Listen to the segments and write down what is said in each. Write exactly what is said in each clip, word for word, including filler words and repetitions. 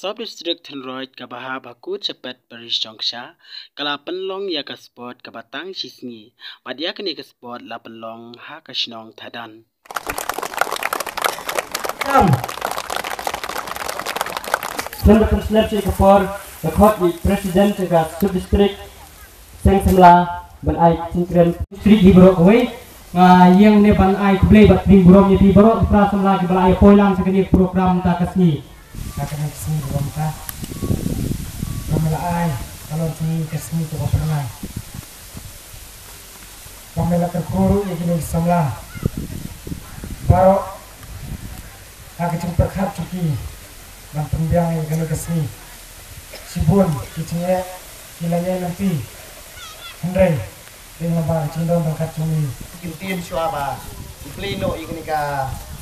Sub District Hynroit kaba hap ha Kut Shapet Parish Jongksha ka la pynlong ïa ka sport kaba tang shi sngi. Bad ïa kane ka sport la pynlong ha ka shnong Thadan. Kam. Sngewbha pynslem shi ka por ka khot i President ka Sub District Seng Samla ban ai ka jingkren. District hi baroh kawei. Nga ïeng ne ban ai khublei bad pdiang burom ïa phi baroh ki para samla kiba la ïa poi lang sha kane ka program ta ka sngi. Ta kane ka sngi ruh ka. Ka me la ai ka long sngi ka sngi kaba pynlong. Ba me la kyrkhu ruh ïa kine ki samla baroh ha ka jingpyrkhat jong ki ban pynbiang ïa kane ka sngi. Shibun ki jingeh ki la ïeng lynti. Hynrei dei namar ka jingdon ryngkat jong ngi. Ki ktien shuwa ba ki plie noh ïa kane ka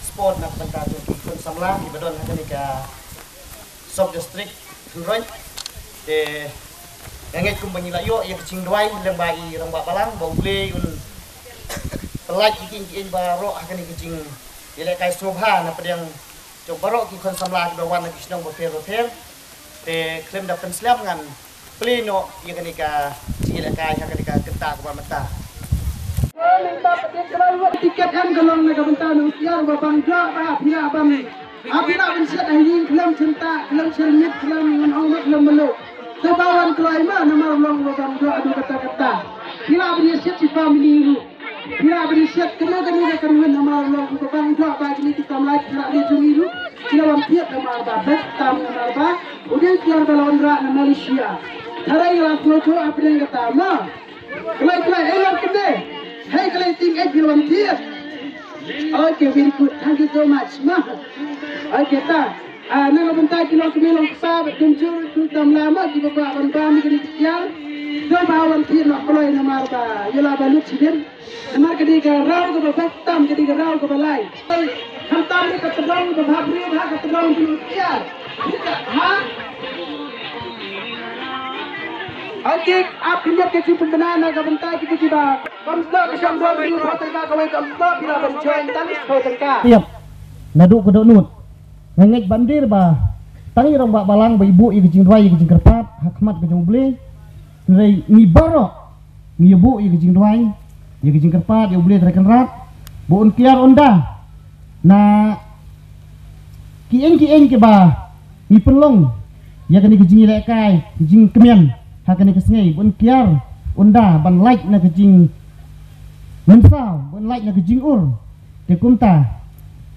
sport na ka bynta jong ki khun samla kiba don ha kane ka Sub District Hynroit. Te nga ngeit kumba ngi la ïoh ïa ka jingduwai lyngba i Rangbah Balang ba U Blei un pyllait ïa ki ïing ki ïing baroh ha kane ka jingïalehkai sngewbha na pdeng jong baroh ki khun samla kiba wan na ki shnong bapher bapher. Te khlem da pynslem ngan plie noh ïa kane ka jingïalehkai ha kane ka kynta kaba mynta. Tiket em ka long na ka bynta nong siar ba bang jok ba phi lah ban, a phi lah ban shet ha ïing khlem chynta khlem shet mit khlem ngan ong mit khlem melu. Te ba wan kloi ma namar long ba bang jok adu kata kata. Phi lah ban ïa shet shi family ruh. Phi lah ban ïa shet kano kano ka kynhun namar long ba bang jok ba kine ki samla ki lah ïa jong i ruh. Ki la wan thied namar ba bad tam namar ba u dei kiar ba la wanrah na Malaysia. Tharai la sngewthuh hapdeng kata ma. Kloi kloi eh lor kynde. Hei kloi ting eh ki la wan thied. Okay, very good. Thank you so much ma. Okay ta. Ah, na ka bynta ki long kmie long kpa bad kumjuh ki samla ma kiba kwah ban bam ïa kine ki sial. Sngewbha wan thied noh kloi namar ba ïa la ba lut shidien. Namar ka dei ka raw kaba bad tam ka dei ka raw kaba lai. Khamtam dei ka tdong kaba bha briew ha ka tdong jong u siar. Ha? Ong ki ap pynïap ka jingpynbna na ka bynta kita kiba kam sdang ka shong dong briew phew tyngka kawei kam sdang phi lah ban join tang phew tyngka. Ïap. Naduh ka dohnud nga ngeit ban dir ba tang i Rangbah Balang ba i buh ïa ka jingduwai ïa ka jingkyrpad ha khmat ka jong U Blei. Hynrei ngi baroh ngi ïa buh ïa ka jingduwai ïa ka jingkyrpad ïa U Blei Trai Kynrad ba un kiar un da na ki ïing ki ïing kiba ngi pynlong ïa kane ka jingïalehkai ka jingkmen ha kane ka sngi ba un kiar un da ban lait na ka jingmynsaw ba un lait na ka jingur. Te kumta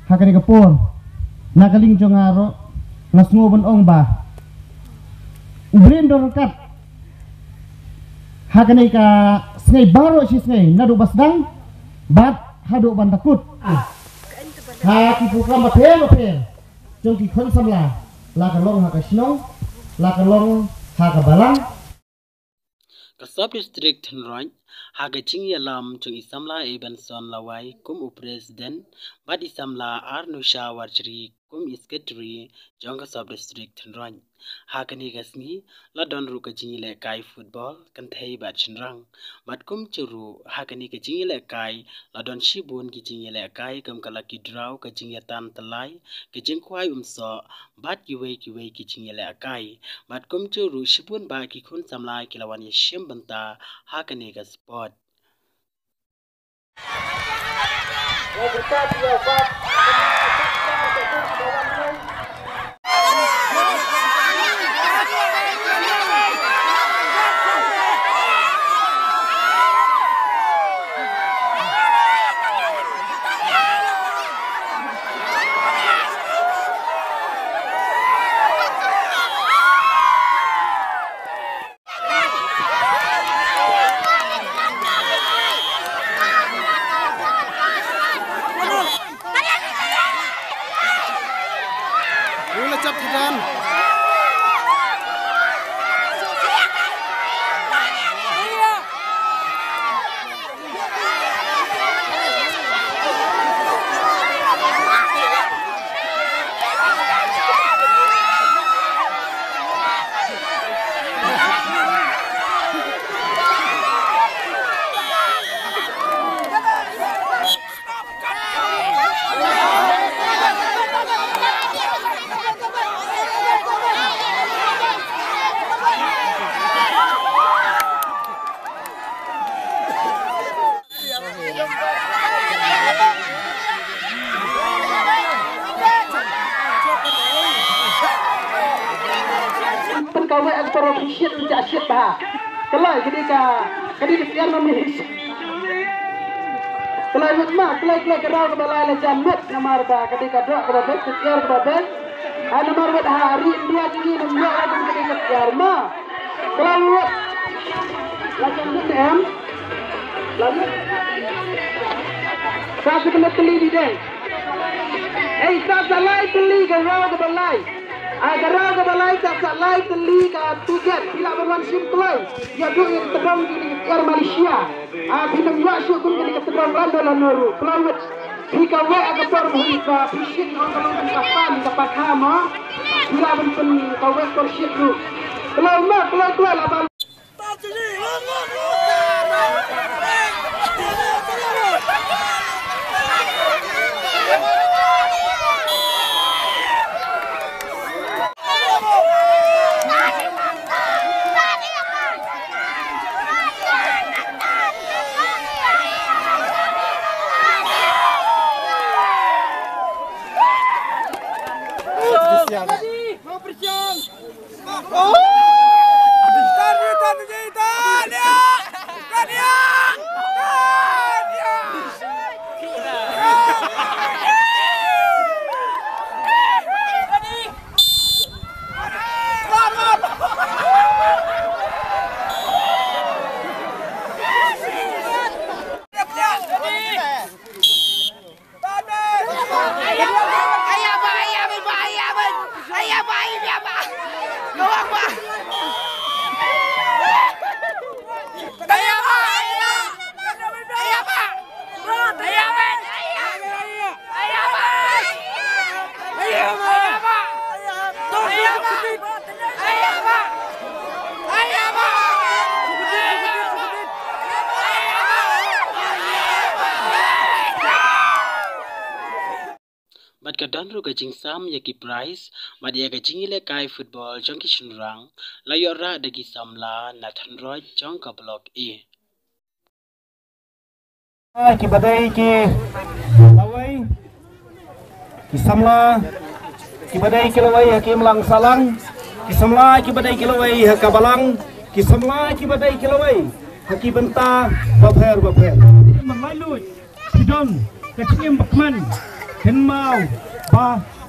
ha kane ka por na ka liang jong nga ruh nga sngew ban ong ba u Brendon Kat ha kane ka sngi baroh shi sngi naduh ba sdang bad haduh ban da kut ha ki program bapher bapher jong ki khun samla, la ka long ha ka shnong, la ka long ha ka balang. Ka Sub District Hynroit ha ka jingïalam jong i samla Ebenson Lawai kum u President bad i samla Arnusha Warjri kum i Secretary jong ka Sub District Hynroit. Ha kane ka sngi la don ruh ka jingïalehkai football kynthei bad shynrang. Bad kumjuh ruh ha kane ka jingïalehkai la don shibun ki jingïalehkai kum ka lucky draw, ka jingïatan tylli, ka jingkhwai umsoh bad kiwei kiwei ki jingïalehkai. Bad kumjuh ruh shibun bah ki khun samla ki la wan ïashim bynta ha kane ka sport. Ula chap kidan. Kloi ka dei ka, ka dei ka tiar ma Malaysia. Kloi mut ma, kloi kloi ka raw kaba lai la jan mut namar ba ka dei ka doh kaba best, ka tiar kaba best. Ai namar mut ha ri India jong ngi nam ïoh la ka dei ka tiar ma. Kloi mut. La jan mut em. La mut. Sa sa kena teli di dei. Ei, sa sa lai teli ka raw kaba lai. Ai ka raw kaba lai sa sa lai teli ka tiket phi lah ban wan shim kloi. Ïa duh ïa ka tdong kine ki tiar Malaysia. Ai phi nang ïa shu kum kine ki tdong lano lano ruh. Kloi wet phi kaweh ka por mih ba phi shim ong ka long ka pan ka pakha mo. Phi lah ban pyn kaweh por shim ruh. Kloi mo kloi kloi la ba Bad ka don ruh ka jingsam ïa ki prize bad ïa ka jingïalehkai football jong ki shynrang la ïoh rah da ki samla na thanroj jong ka Block A. Ki ba dei ki lawei, ki samla ki ba dei ki lawei ha ki imlang sahlang, ki samla ki ba dei ki lawei ha ka balang, ki samla ki ba dei ki lawei ha ki bynta bapher bapher. Phi don ka jingim ba kmen, kynmaw ba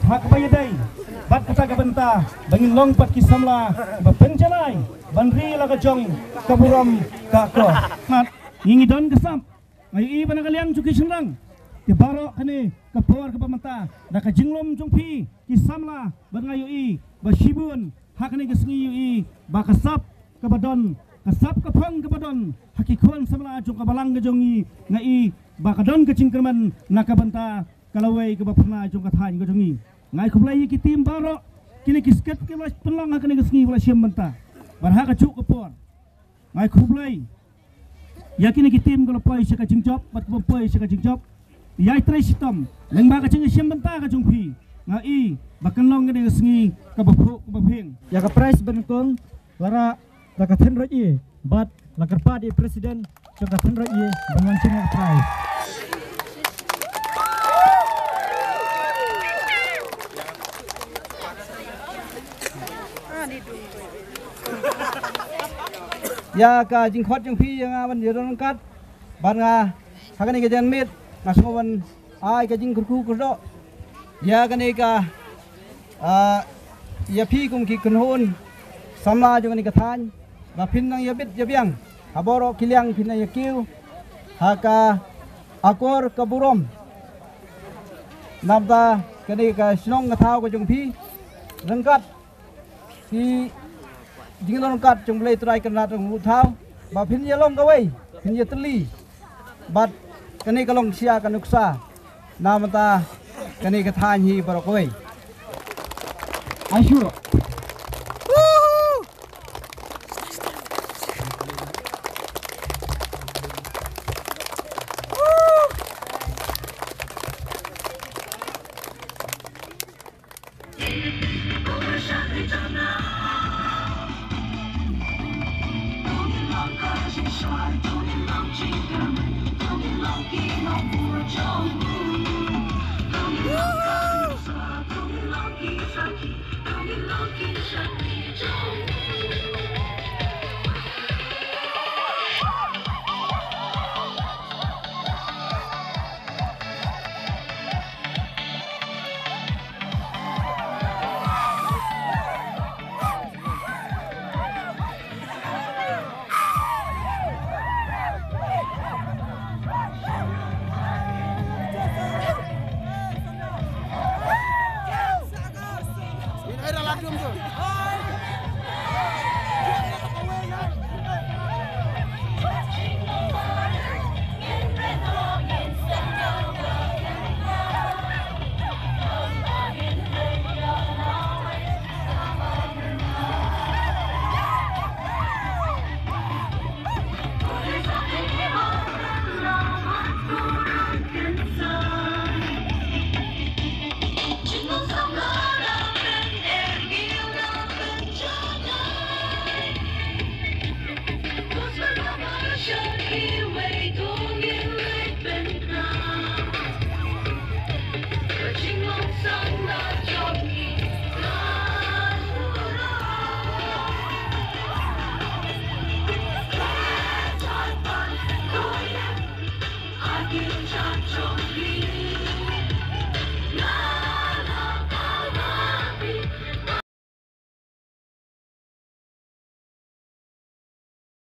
ha kaba ïadei bad kata ka bynta ba ngin long pat ki samla ba pynjalai ban ri la ka jong ka burom ka akor. Ngi ngi don ka sap, nga ïohi ba na ka liang jong ki shynrang, te baroh kane ka por kaba mynta da ka jinglum jong phi ki samla ba nga ïohi ba shibun ha kane ka sngi ïohi ba ka sap kaba don, ka sap ka phong kaba don ha ki khun samla jong ka balang ka jong ngi, nga i ba ka don ka jingkyrmen na ka bynta ka lawei kaba phyrnai jong ka thaiñ ka jong ngi. Nga ai khublei ïa ki team baroh kine ki sket ki la pynlong ha kane ka sngi ba la shim bynta bad ha ka juh ka por. Nga ai khublei ïa kine ki team ki la poi sha ka jingjop bad ki bym poi sha ka jingjop. Ïai trei shitom lyngba ka jingïashim bynta ka jong phi. Nga i ba kan long kane ka sngi kaba phuh kaba phieng. Ïa ka prize ba nyngkong la rah da ka tynrai bad la kyrpad ïa i president jong ka tynrai ban wan shim ïa ka prize. Ïa ka jingkhot jong phi ïa nga ban ïa don ryngkat bad nga ha kane ka janmiet nga sngewbha ban ai ka jingkyrkhu kyrdoh ïa kane ka, ah, ïa phi kum ki kynhun samla jong kane ka thaiñ ba phin nang ïa bit ïa biang ha baroh ki liang, phin nang ïa kiew ha ka akor ka burom. Namar kane ka shnong ka thaw ka jong phi ryngkat ki jinglong kat jong U Blei Trai Kynrad Nongbuh Thaw ba phin ïa long kawei, phin ïa tylli bad kane ka long shisha ka nuksa na bynta kane ka thaiñ hi baroh kawei. Aishu.